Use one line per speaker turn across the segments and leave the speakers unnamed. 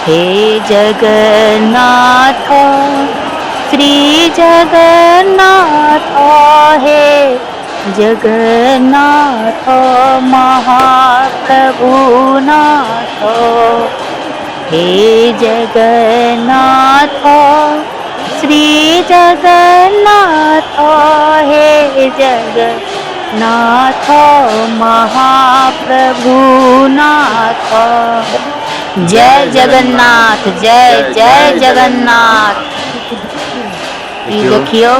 हे जगन्नाथ श्री जगन्नाथ हे जगन्नाथ महाप्रभु नाथ हे जगन्नाथ श्री जगन्नाथ हे जगन्नाथ महाप्रभु नाथ। जय जगन्नाथ, जय जय जगन्नाथ। ई देखियौ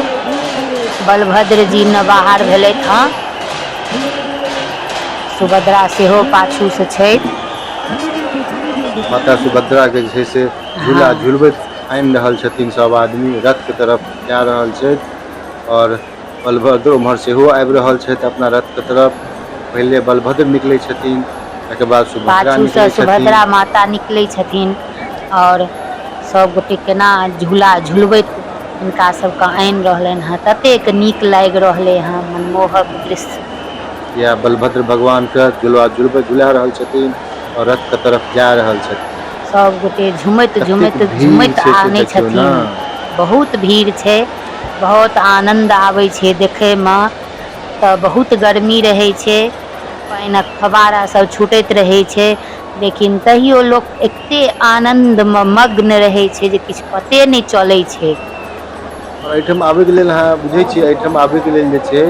बलभद्र जी ने बाहर भेलथि हँ, सुभद्रा सेहो पाछू से छथि।
माता सुभद्रा के जे छै से झूला झुलबैत आनि रहल छथिन, सब आदमी रथ के तरफ जा रहल छथि आओर बलभद्र उम्हर सेहो आबि रहल छथि अपना रथ के तरफ। पहिले बलभद्र निकलै छथिन, तकर बाद सुभद्रा
पाछूसँ
निकलै छथिन।
सुभद्रा माता निकलै छथिन आओर सब गोटे केना झूला झुलबैत हिनका सबके आनि रहलनि हँ, ततेक नीक लागि रहलै हँ, मनमोहक दृश्य।
या बलभद्र भगवान के झुलवा झुलबैत झुला रहल छथिन आओर रथ के तरफ जा रहल छथिन।
सब गोटे झुमैत
कतेक
झुमैत
भीड़
झुमैत
छै से
आनै
देखियौ ने।
छथिन। बहुत भीड़ छै, बहुत आनन्द आबै छै देखैमे। तऽ बहुत गर्मी रहै छै, पानिक फवारा सब छूटैत रहै छै, लेकिन तैयो लोक एते आनन्दमे मग्न रहै छै जे किछु पते नहि चलै छै।
आओर एहिठाम आबैके लेल अहाँ बुझै छियै, एहिठाम आबैके लेल जे छै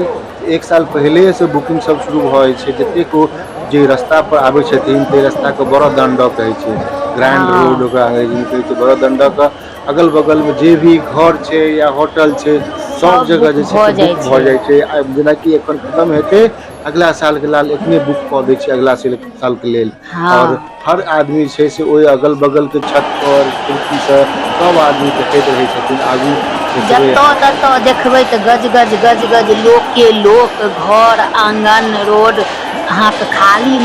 एक साल पहिलेसँ बुकिंग सब शुरू भऽ जाइ छै। जतेक ओ जे रास्ता पर आबै छथिन ताहि रास्ताके बड़ दण्ड कहै छै, ग्रैंड रोड ओकरा अंग्रेजीमे कहै छै। बड़ दण्डक अगल बगलमे जे भी घर छै या होटल छै, सब जगह
बुक
जे छै
भऽ
से
जाइ
बुक भऽ
छै।
जाइ छै। आ जेनाकि एखन खतम हेतै, अगला सालके लेल एखने बुक कऽ दै छै अगला सालके लेल। आओर हर आदमी छै से ओहि अगल बगलके छत पर खिड़कीसँ सब आदमी देखैत रहै छथिन। आगू देखबै
जतऽ ततऽ देखबै तऽ गज गज गज गज लोके लोक, घर आङ्गन रोड अहाँके खाली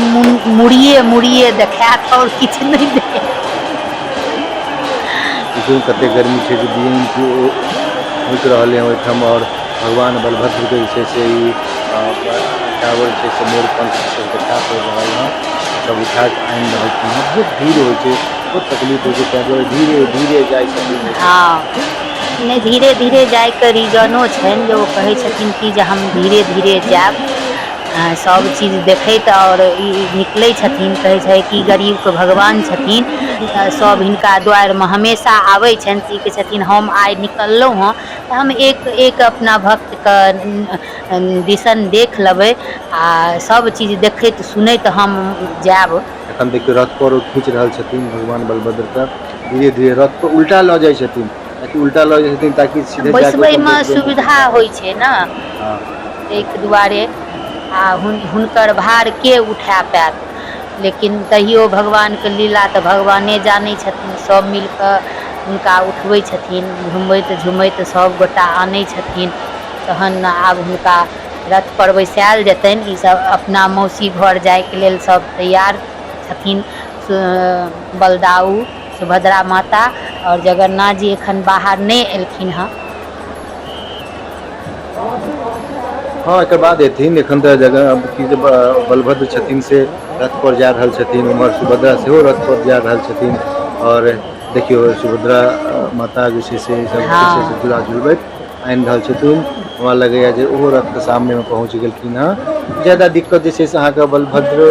मुड़िए मुड़िए देखायत आओर किछु नहि देखायत।
देखियौ कते गर्मी छै जे बीएन के होइत रहलै ओहिठाम। आओर भगवान बलभद्रके जे छै से ई टावर छै से मोर पंख सब देखा पड़ि रहल हँ, सब उठा कऽ आनि रहलखिन हँ। बहुत भीड़ होइ छै, बहुत तकलीफ होइ छै, ताहि दुआरे धीरे धीरे जाइ छथिन।
हँ, नहि, धीरे धीरे जाइके रीजनो छनि जे ओ कहै छथिन कि जे हम धीरे धीरे जायब सब चीज देखैत। आओर ई निकलै छथिन, कहै छै कि गरीबके भगवान छथिन, तऽ सब हिनका दुआरिमे हमेशा आबै छनि। तऽ ई कहै छथिन हम आइ निकललहुँ हँ तऽ हम एक एक अपना भक्तके दिसन देख लेबै आ सब चीज देखैत सुनैत हम जायब।
एखन देखियौ रथ पर ओ खींच रहल छथिन भगवान बलभद्रके, धीरे धीरे रथ पर उल्टा लऽ जाइ छथिन, ताकि उल्टा लऽ जाइ छथिन ताकि सीधे जाके
बैसबैमे सुविधा होइ छै ने, ताहिके दुआरे। आ हुनकर भार के उठा पायत? लेकिन तैयो भगवानके लीला तऽ भगवाने जानै छथिन। सब मिल कऽ हुनका उठबै छथिन, झुमैत झुमैत सब गोटा आनै छथिन, तहन आब हुनका रथ पर बैसायल जेतनि। ईसब अपना मौसी घर जाइके लेल सब तैयार छथिन, बलदाऊ, सुभद्रा माता आओर जगन्नाथ जी एखन बाहर नहि एलखिन हँ।
हँ, एकर बाद एथिन। एखन तऽ जगह की जे बलभद्र छथिन से रथ पर जा रहल छथिन, उम्हर सुभद्रा सेहो रथ पर जा रहल छथिन। आओर देखियौ सुभद्रा माता जे छै से सब जे छै से झूला झुलबैत आनि रहल छथिन। हमरा लगैए जे ओहो रथके सामनेमे पहुँच गेलखिन हँ। ज्यादा दिक्कत जे छै से अहाँके बलभद्र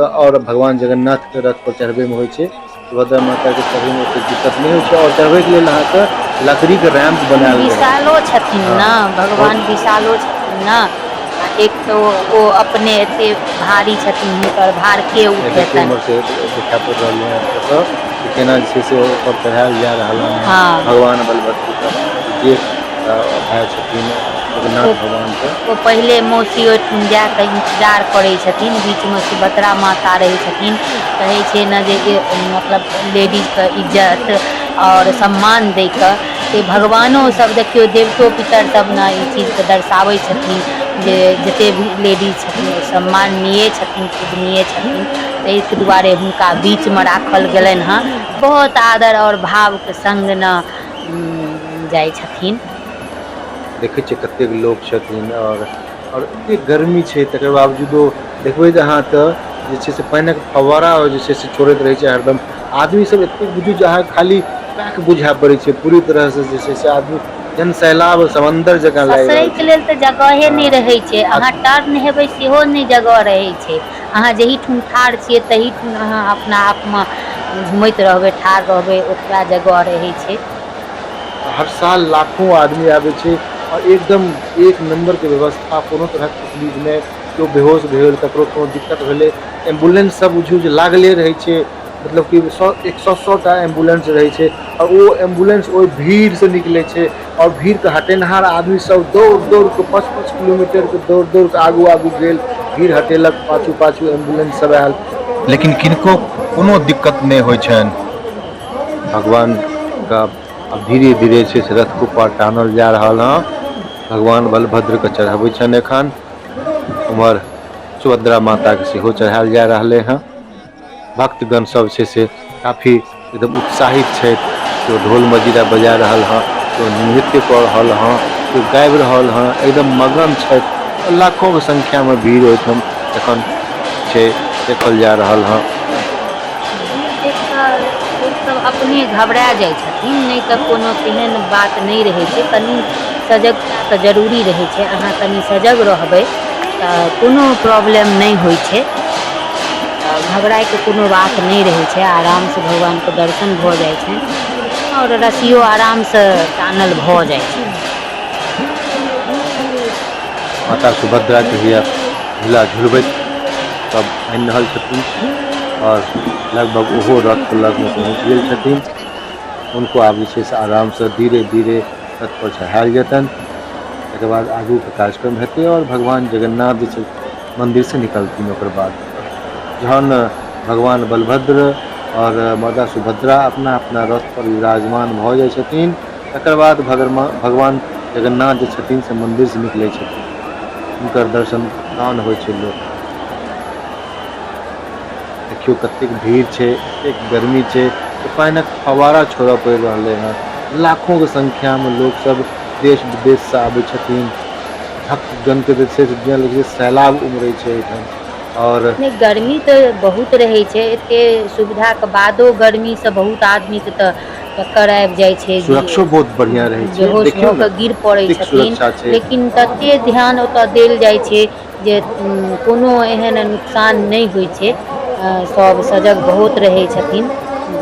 आओर भगवान जगन्नाथके रथ पर चढ़बैमे होइ छै। सुभद्रा माताके चढ़ैमे ओतेक दिक्कत नहि होइ छै। आओर चढ़बैके लेल अहाँके लकड़ीके रैम्प बनायल रहै छै।
विशालो छथिन ने भगवान, विशालो छथिन ने। आ एक तऽ ओ अपने एते भारी छथिन, हुनकर भार के
देखियौ
उठेतनि?
उम्हर से देखा पड़ि रहल है एतऽसँ कि केना जे छै से ऊपर चढ़ायल जा रहल हँ भगवान बलभद्रके, जेठ भाय छथिन जगन्नाथ भगवानके।
ओ पहिले मौसी ओहिठुन जा कऽ इन्तजार करै छथिन, बीचमे सुभद्रा माता रहै छथिन। कहै छै ने जे मतलब लेडीजके इज्जत आओर सम्मान दै के से भगवानो सब, देखियौ देवतो पितर सब ने ई चीजके दर्शाबै छथिन जे जते भी लेडीज छथिन ओ सम्माननीय छथिन, पूजनीय छथिन। ताहिके दुआरे हुनका बीचमे राखल गेलनि हँ। बहुत आदर आओर भावके संग ने जाइ छथिन।
देखै छियै कतेक लोक छथिन। आओर एतेक गर्मी छै, तकर बावजूदो देखबै जे अहाँ तऽ जे छै से पानिक फव्वारा जे छै से छोड़ैत रहै छै हरदम। आदमी सब एतेक बुझू जे अहाँके खाली पैक बुझाए पड़ै छै पूरी तरहसँ जे छै से आदमी जन सैलाब समन्दर जकाँ लागि रहल
ससरैके
छै।
लेल तऽ जगहे नहि
हँ
रहै छै। अहाँ टर्न हेबै सेहो नहि जगह रहै छै। अहाँ जाहिठुन ठाढ़ छियै तहीठुन अहाँ अपना आपमे झुमैत रहबै, ठाढ़ रहबै, ओतबा जगह रहै छै।
हर साल लाखों आदमी आबै छै आओर एकदम एक नम्बरके व्यवस्था, कोनो तरहक तकलीफ नहि। केओ बेहोश भेल, ककरो कोनो दिक्कत भेलै, एम्बुलेंस सब बुझियौ जे लागले रहै छै। मतलब कि सए एक सए सए टा एम्बुलेंस रहै छै आओर ओ एम्बुलेंस ओहि भीड़सँ निकलै छै आओर भीड़के हटेनहार आदमी सब दौड़ दौड़ कऽ 5-5 किलोमीटरके दौड़ दौड़ कऽ आगू आगू गेल, भीड़ हटेलक, पाछू पाछू एम्बुलेंस सब आयल। लेकिन किनको कोनो दिक्कत नहि होइ छनि। भगवानके आब धीरे धीरे छै से रथके ऊपर टानल जा रहल हँ। भगवान बलभद्रके चढ़ाबै छनि एखन। उम्हर सुभद्रा माताके सेहो चढ़ायल जा रहलै हँ। भक्तगण सब छै से काफी एकदम उत्साहित छथि। केओ ढोल मजीरा बजा रहल हँ, केओ नृत्य कऽ रहल हँ, केओ गाबि रहल हँ, एकदम मगन छथि। लाखोंके संख्यामे भीड़ ओहिठाम एखन छै, देखल जा रहल हँ।
भीड़ देख कऽ लोकसभ अपने घबरा जाइ छथिन, नहि तऽ कोनो तेहन बात नहि रहै छै। कनि सजगता तऽ जरूरी रहै छै। अहाँ कनि सजग रहबै तऽ कोनो प्रॉब्लम नहि होइ छै। तऽ घबरायके कोनो बात नहि रहै छै। आरामसँ भगवानके दर्शन भऽ जाइ छनि आओर रस्सियो आरामसँ टानल भऽ जाइ छै।
माता सुभद्राके हिया झूला झुलबैत सब आनि रहल छथिन आओर लगभग ओहो रथके लगमे पहुँच गेल छथिन। हुनको आब जे छै से आरामसँ धीरे धीरे रथ पर चढ़ायल जेतनि। तकर बाद आगूके कार्यक्रम हेतै आओर भगवान जगन्नाथ जे छै मन्दिरसँ निकलथिन। ओकर बाद जहन भगवान बलभद्र आओर माता सुभद्रा अपना अपना रथ पर विराजमान भऽ जाइ छथिन, तकर बाद भगवान जगन्नाथ जे छथिन से मन्दिरसँ निकलै छथिन। हुनकर दर्शन तहन होइ छै लोकके। देखियौ कतेक भीड़ छै, एतेक गर्मी छै जे पानिक फवारा छोड़ऽ पड़ि रहलै हँ। लाखोंके संख्यामे लोकसभ देश विदेशसँ आबै छथिन। भक्तगणके जे छै से जेना लगै छै सैलाब उमड़ै छै एहिठाम। आओर
नहि, गर्मी तऽ बहुत रहै छै। एते सुविधाके बादो गर्मीसँ बहुत आदमीके तऽ चक्कर आबि जाइ छै,
सुरक्षो बहुत बढ़िआँ रहै छै।
बेहोश
देखियौ
भऽ
ने
कऽ गिर पड़ै
कतेक
छथिन।
सुरक्षा छै।
लेकिन तते ध्यान ओतय देल जाइ छै जे कोनो एहन नुकसान नहि होइ छै। सब सजग बहुत रहै छथिन,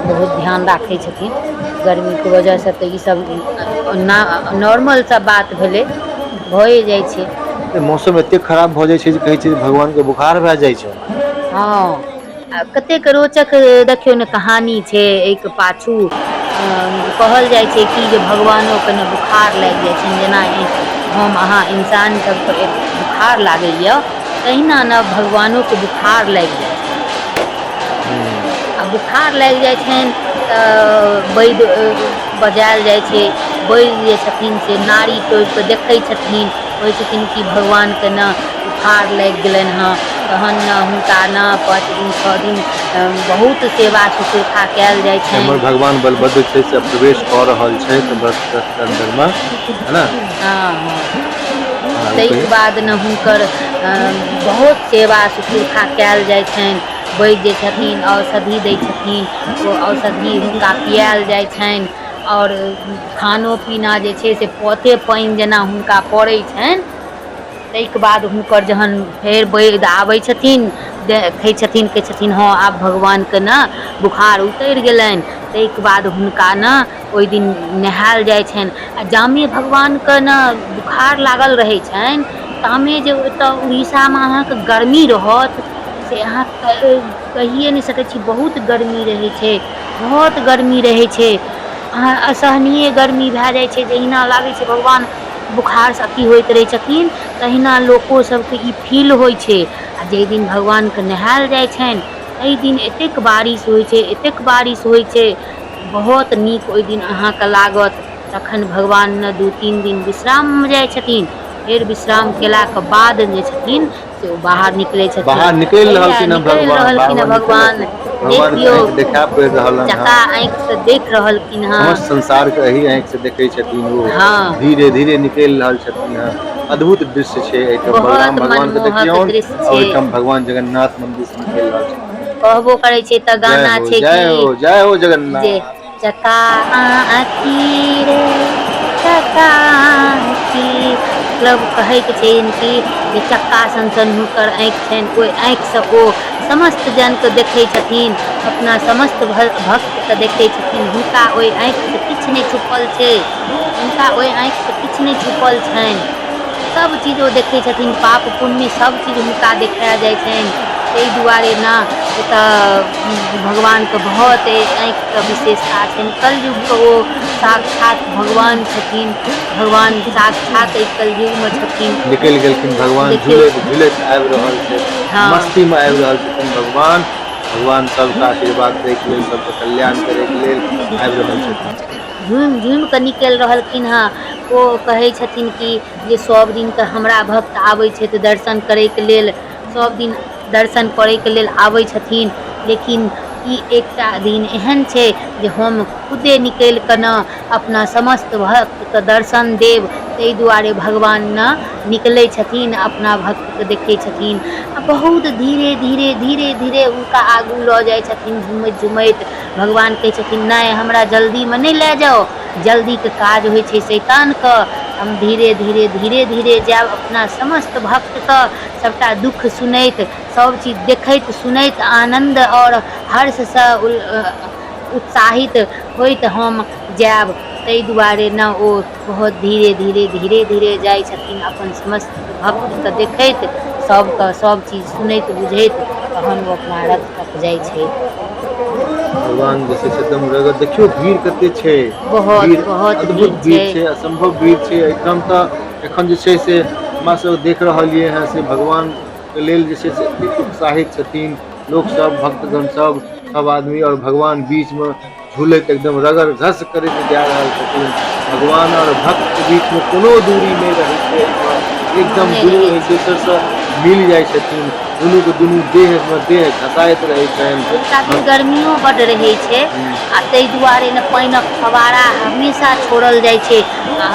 बहुत ध्यान राखै छथिन। गर्मीके वजहसँ तऽ ईसभ नॉर्मल सब बात भेलै, भए जाइ छै।
मौसम एतेक खराब भऽ जाइ छै जे कहै छै जे भगवानके बुखार भए जाइ छै।
हँ, आ कतेक रोचक देखियौ ने कहानी छै एहिके पाछू। कहल जाइ छै कि जे भगवानो के ने बुखार लागि जाइ छनि, जेना हम अहाँ इंसान सबके बुखार लागैया तहिना ने भगवानोके बुखार लागि जाइ छनि। आ बुखार लागि जाइ छनि तऽ वैद्य बजायल जाइ छै। वैद्य जे छथिन से नाड़ी टोपि कऽ देखै छथिन, कहै छथिन कि भगवानके ने बुखार लागि गेलनि हँ। तहन ने हुनका ने 5 दिन 6 दिन बहुत सेवा शुश्रूषा कयल जाइ
एम्हर
छनि।
भगवान बलभद्र छै से प्रवेश कऽ रहल छै रथ के अन्दरमे, है ने?
हँ हँ।
आगू
ताहिके
कहियौ।
बाद ने हुनकर बहुत सेवा शुश्रूषा कयल जाइ छनि। वैद्य जे छथिन औषधि दै छथिन, ओ औषधि हुनका पियायल जाइ छनि। आओर खानो पीना जे छै से पथे पानि जेना हुनका पड़ै छनि। ताहिके बाद हुनकर जहन फेर वैद्य आबै छथिन, देखै छथिन, कहै छथिन हँ आब भगवानके ने बुखार उतरि गेलनि। ताहिके बाद हुनका ने ओहि दिन नहायल जाइ छनि। आ जामे भगवानके ने बुखार लागल रहै छनि तामे जे ओतऽ उड़ीसामे अहाँके गर्मी रहत से अहाँ कहिए नहि सकै छी। बहुत गर्मी रहै छै, बहुत गर्मी रहै छै। अहाँ असहनीय गर्मी भए जाइ छै। जहिना लागै छै भगवान बुखारसँ अथी होइत रहै छथिन, तहिना लोको सबके ई फील होइ छै। आ जाहि दिन भगवानके नहायल जाइ छनि ताहि दिन एतेक बारिश होइ छै, एतेक बारिश होइ छै, बहुत नीक ओहि दिन अहाँके लागत। तखन भगवान ने 2-3 दिन विश्राममे जाइ छथिन। फेर विश्राम केलाके बाद जे छथिन से ओ बाहर निकलै छथिन।
बाहर निकलि
जहिया
रहलखिन हँ
निकलि
भगवान,
रहलखिन हँ
बाहर निकलि
भगवान,
रहलखिन भगवानके
देखियौ
आँखि देखा पड़ि रहलनि हँ।
चका आँखि से देख रहलखिन हँ।
समस्त संसार के एहि आँखि से देखै छथिन ओ।
हँ,
धीरे धीरे निकलि रहल छथिन हँ। अद्भुत दृश्य छै एहिठाम
बहुत
बलराम भगवान के
मनमोहक
देखियौन
दृश्य
आ
छै।
ओहिठाम भगवान जगन्नाथ मंदिर से निकलि रहल छथिन।
कहबो करै छै तऽ
जय
गाना
हो
छै
जय
कि
हो जय हो
जे
जगन्नाथ।
चका आँखि रे चका आँखि, मतलब कहैके छै कि जे चक्का सन सन हुनकर आँखि छनि, ओहि आँखिसँ ओ समस्त जनके देखै छथिन, अपना समस्त भक्तके देखै छथिन। हुनका ओहि आँखिसँ किछु नहि छुपल छै, हुनका ओहि आँखिसँ किछु नहि छुपल छनि, सब चीज ओ देखै छथिन, पाप पुण्य सब चीज हुनका देखाए जाइ छनि। ताहि दुआरे ने एतऽ भगवानके बहुत आँखिके विशेषता छनि। कलयुगके ओ साक्षात भगवान छथिन, भगवान साक्षात एहि कलयुगमे छथिन।
निकलि गेलखिन भगवान,
देखियौ
झूलैत झूलैत आबि रहल छै।
हँ,
मस्तीमे आबि रहल छथिन भगवान। भगवान सबके आशीर्वाद दैके लेल, सबके कल्याण करैके लेल आबि रहल छथिन।
झुमि झुमि कऽ निकलि रहलखिन हँ। ओ कहै छथिन कि जे सब दिनके हमरा भक्त आबै छथि दर्शन करैके लेल, सब दिन दर्शन करैके लेल आबै छथिन, लेकिन ई एकटा दिन एहन छै जे हम खुदे निकलि कऽ ने अपना समस्त भक्तके दर्शन देब। ताहि दुआरे भगवान ने निकलै छथिन, अपना भक्तके देखै छथिन आ बहुत धीरे धीरे धीरे धीरे हुनका आगू लऽ जाइ छथिन झुमैत झुमैत। भगवान कहै छथिन नहि, हमरा जल्दीमे नहि लए जाउ, जल्दीके काज होइ छै शैतानके, हम धीरे धीरे धीरे धीरे जायब अपना समस्त भक्तके सबटा दुःख सुनैत, सब चीज देखैत सुनैत, आनन्द आओर हर्षसँ उत्साहित होइत हम जायब। ताहि दुआरे ने ओ बहुत धीरे धीरे धीरे धीरे जाइ छथिन अपन समस्त भक्तके देखैत, सबके सब चीज सुनैत बुझैत, तहन ओ अपना रथ तक जाइ छथि।
भगवान जे छै से एकदम रगड़, देखियौ भीड़ कते छै।
बहुत
भीड़
बहुत
अद्भुत
भीड़
भीड़
छै।
छै, असम्भव भीड़ छै एहिठाम। तऽ एखन जे छै से हमरा सब देख रहलियै हँ से भगवान के लेल जे छै से एतेक उत्साहित छथिन लोकसभ, भक्तगण सब, सब आदमी, और भगवान बीच मे झूलैत एकदम रगड़ घस करैत जा रहल छथिन। भगवान और भक्त के बीच मे कोनो दूरी नहि रहै छै एहिमे, एकदम
नहि
दुनू
रहै
एक
छै।
दोसरसँ मिल जाइ छथिन, दुनू के दुनू देह मे देह घसाइत रहै छनि।
रौतका दिन गर्मियो बड्ड रहै छै आ ताहि दुआरे ने पानिक फवारा हमेशा छोड़ल जाइ छै। आ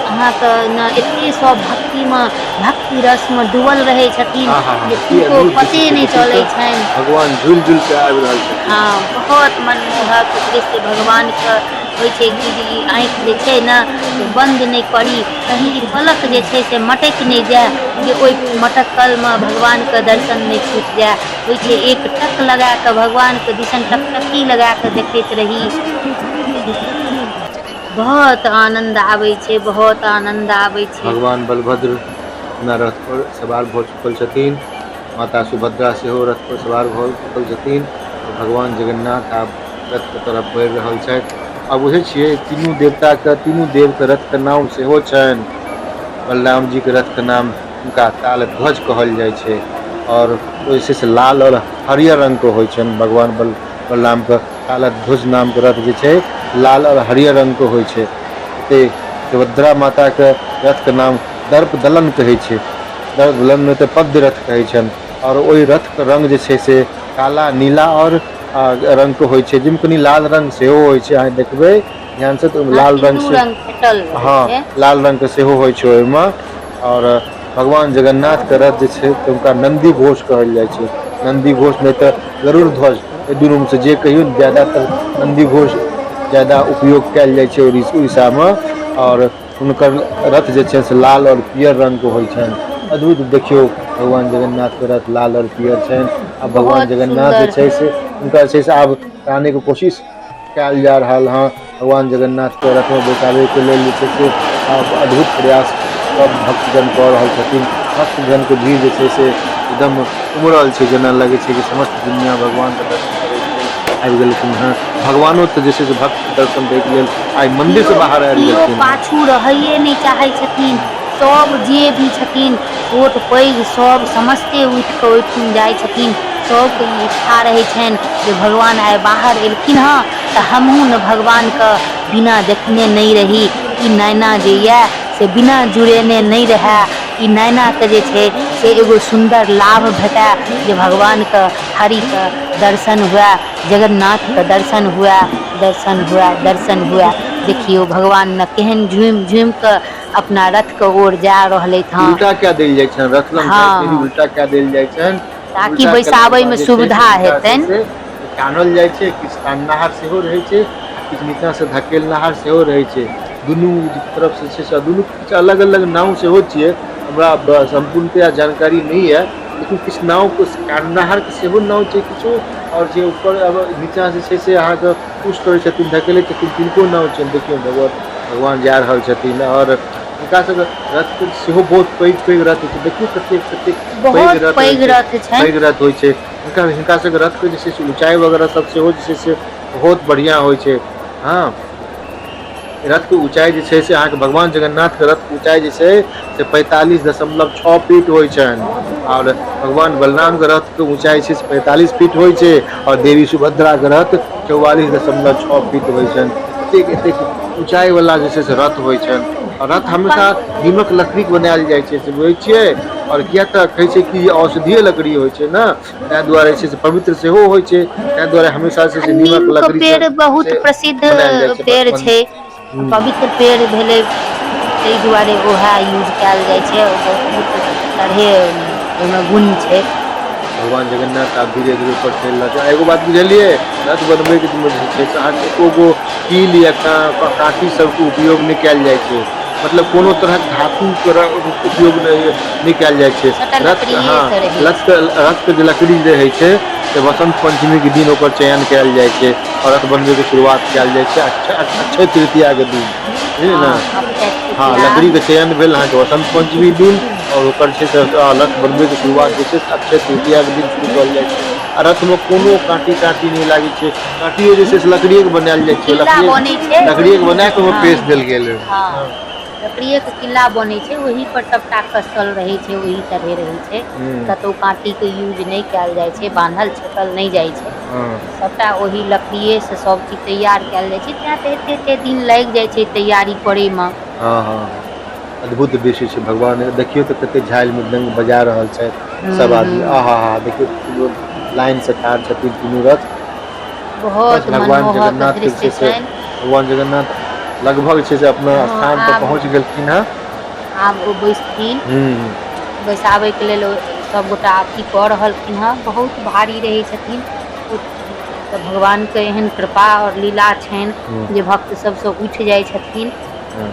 अहाँके ने एते सब भक्तिमे भक्ति रसमे डूबल रहै छथिन
आ हा हा
जे
की
किनको
अद्भुत
पते
दृश्य छै,
नहि
देखियौ
चलै
तऽ
छनि।
भगवान झूलि झूलि कऽ आबि रहल छथिन।
हँ, बहुत मनमोहक दृश्य भगवानके होइ छै कि जे ई आँखि जे छै ने से बन्द नहि करी, कहीं ई पलक जे छै से मटकि नहि जाय, जे ओहि मटकलमे भगवानके दर्शन नहि छूटि जाय। होइ छै एक टक लगा कऽ भगवानके दिसन टकटकी लगा कऽ देखैत रही। बहुत आनन्द आबै छै, बहुत आनन्द आबै छै।
भगवान बलभद्र अपना रथ पर सवार भऽ चुकल छथिन, माता सुभद्रा सेहो रथ पर सवार भऽ चुकल छथिन आओर भगवान जगन्नाथ आब रथके तरफ बढ़ि रहल छथि। आ बुझै छियै तीनू देवताके, तीनू देवके रथके नाम सेहो छनि। बलराम जीके रथके नाम हुनका तालध्वज कहल जाइ छै आओर ओ जे छै से लाल आओर हरियर रङ्गके होइ छनि। भगवान बलरामके तालध्वज नामके रथ जे छै लाल आओर हरियर रङ्गके होइ छै। ओतहि सुभद्रा माताके रथके नाम दर्पदलन कहै छै, दर्पदलन नहि तऽ पद्य रथ कहै छनि। आओर ओहि रथके रङ्ग जे छै से काला नीला आओर रङ्गके होइ छै, जाहिमे कनि लाल रङ्ग सेहो होइ छै। अहाँ देखबै ध्यानसँ तऽ ओहिमे
हँ,
लाल रङ्ग
तीनू
से
रंग फेटल रहै
हँ
छै।
लाल रङ्गके सेहो होइ छै ओहिमे। आओर भगवान जगन्नाथके रथ जे छै तऽ हुनका नन्दी घोष कहल जाइ छै, नन्दी घोष नहि तऽ गरुड़ ध्वज, एहि दुनूमे से जे कहियौ, ज्यादातर नन्दी घोष ज्यादा उपयोग कयल जाइ छै उड़ीसामे। आओर हुनकर रथ जे छै से लाल आओर पियर रङ्गके होइ छनि। अद्भुत, देखियौ भगवान जगन्नाथके रथ लाल आओर पियर छनि। आ भगवान
बहुत
जगन्नाथ जे
सुन्दर
छै से हुनका जे छै से आब आनैके कोशिश कयल जा रहल हँ। भगवान जगन्नाथके रथमे बैसाबैके लेल जे छै से आब अद्भुत प्रयास सब भक्तगण कऽ रहल छथिन। भक्तगणके भीड़ जे छै से एकदम उमड़ल छै, जेना लगै छै कि समस्त दुनिया भगवानके दर्शन करैके लेल आबि गेलखिन हँ। भगवानो तऽ जे छै से भक्तके दर्शन दैके लेल आइ मन्दिरसँ
केओ
बाहर आबि
केओ
गेलखिन हँ।
पाछू रहैए नहि चाहै छथिन, सब जे भी छथिन छोट पैघ सब समस्ते उठि कऽ ओहिठुन जाइ छथिन। सबके ई इच्छा रहै छनि जे भगवान आइ बाहर एलखिन हँ तऽ हमहूँ ने भगवानके बिना देखने नहि रही, ई नैना जे यए से बिना जुड़ेने नहि रहए, ई नैनाके जे छै से एगो सुन्दर लाभ भेटए जे भगवानके हरिके दर्शन हुए, जगन्नाथके दर्शन हुए, दर्शन हुए, दर्शन हुए। देखियौ भगवान ने केहन झुमि झुमि कऽ अपना रथके ओर जा रहलथि हँ।
उल्टा कए देल जाइ छनि रथ लग जाइत देरी,
हँ,
उल्टा कए देल जाइ छनि।
ताकि
उल्टा केलाके
बैसाबैमे
बाद जे छै से
सुविधा
हुनका जे छै
हेतनि।
से टानल जाइ छै, किछु टाननाहर सेहो रहै छै आ किछु नीचाँसँ धकेलनाहर सेहो रहै छै। दुनू तरफसँ जे छै से दुनू किछु अलग अलग नाम सेहो छियै। हमरा सम्पूर्णतया जानकारी नहि यऽ, लेकिन किछु नावके टाननाहरके सेहो नाम छै किछु, आओर जे ऊपर नीचाँ जे छै से अहाँके पुश करै छथिन, धकेलै छथिन, तिनको नाम छनि। देखियौ भगवान जा रहल छथिन आओर हुनका सबके रथ सेहो बहुत पैघ पैघ रथ होइ छै। देखियौ कतेक कतेक पैघ
बहुत
रथ होइ
पैघ
छै,
रथ छनि।
पैघ रथ होइ छै हुनका। हिनका सबके रथके जे छै से ऊँचाइ वगैरह सब सेहो जे छै से बहुत बढ़िआँ होइ छै। हँ, रथके ऊँचाइ जे छै से अहाँके भगवान जगन्नाथके रथके ऊँचाइ जे छै से 45.6 फीट होइ छनि, आओर भगवान बलरामके रथके ऊँचाइ छै से 45 फीट होइ छै, आओर देवी सुभद्राके रथ 44.6 फीट होइ छनि। एतेक एतेक ऊँचाइ वाला जे छै से रथ होइ छनि। आओर रथ हमेशा नीमक लकड़ीके बनायल जाइ छै, से बुझै छियै? आओर किया तऽ कहै छै कि औषधीय लकड़ी होइ छै ने, ताहि दुआरे छै से पवित्र सेहो होइ छै, ताहि दुआरे हमेशा जे छै
आ
से नीमक
नीमके
लकड़ीसँ
पेड़ बहुत
से
प्रसिद्ध
बनायल जाइ छै।
पेड़ छै, पवित्र पेड़ भेलै, ताहि दुआरे उएह यूज कयल जाइ छै। बहुत तरहे ओहिमे गुण छै।
भगवान जगन्नाथ आब धीरे धीरे ऊपर चलि रहल छै। आ एगो बात बुझलियै? रथ बनबैके जे छै से अहाँके एको गो कील या काँटी सबके उपयोग नहि कयल जाइ छै, मतलब कोनो तरहक धातुके उपयोग नहि कयल जाइ छै।
सभटा
रथ, हँ,
लकड़िएसँ रहै
रथके
छै।
रथके जे लकड़ी रहै छै से वसन्त पञ्चमीके दिन ओकर चयन कयल जाइ छै आओर रथ बनबैके शुरुआत कयल जाइ छै अक्षय तृतीयाके दिन, बुझलियै
हँ,
ने?
अक्षय
हँ,
तृतीया।
लकड़ीके चयन भेल अहाँके वसन्त पञ्चमी दिन, आओर ओकर छै से रथ बनबैके शुरुआत जे छै से अक्षय तृतीयाके दिन शुरू कयल जाइ छै। आ रथमे कोनो काँटी ताँटी नहि लागै छै, काँटियो जे छै से लकड़िएके बनायल जाइ छै,
किल्ला
लकड़िए
बनै छै
लकड़िएके
ओहि।
बना कऽ ओहिमे
हँ
पेश देल गेल।
हँ, लकड़िएके किल्ला बनै छै, ओहि पर सभटा कसल रहै छै, ओहि तरहे रहै छै।
हूँ
कतहु काँटीके यूज नहि कयल जाइ छै, बान्हल छेकल नहि जाइ छै।
हँ
सभटा ओहि लकड़िएसँ सभ चीज तैयार कयल जाइ छै, तैँ तऽ एतेक एतेक दिन लागि जाइ छै तैयारी करयमे।
हँ हँ हँ, अद्भुत दृश्य छै। भगवान देखियौ तऽ कते झालि मृदंग बजा रहल छथि
हूँ
सब आदमी।
हूँ
आहा हा, देखियौ तीनू लाइन से ठाढ़ छथिन तीनू रथ। बस
बहुत
भगवान
मनमोहक
जगन्नाथ के जे
दृश्य
छै से
छनि।
भगवान जगन्नाथ लगभग जे छै से अपना
हँ,
स्थान पर
आब
पहुँच गेलखिन हेँ।
आब ओ बैसथिन।
हूँ
बैसाबैके लेल सभगोटा अथी कऽ रहलखिन हँ। बहुत भारी रहै छथिन ओ तऽ, भगवानके एहन कृपा आओर लीला छनि
हूँ
जे भक्त सभसँ उठि जाइ छथिन।
हँ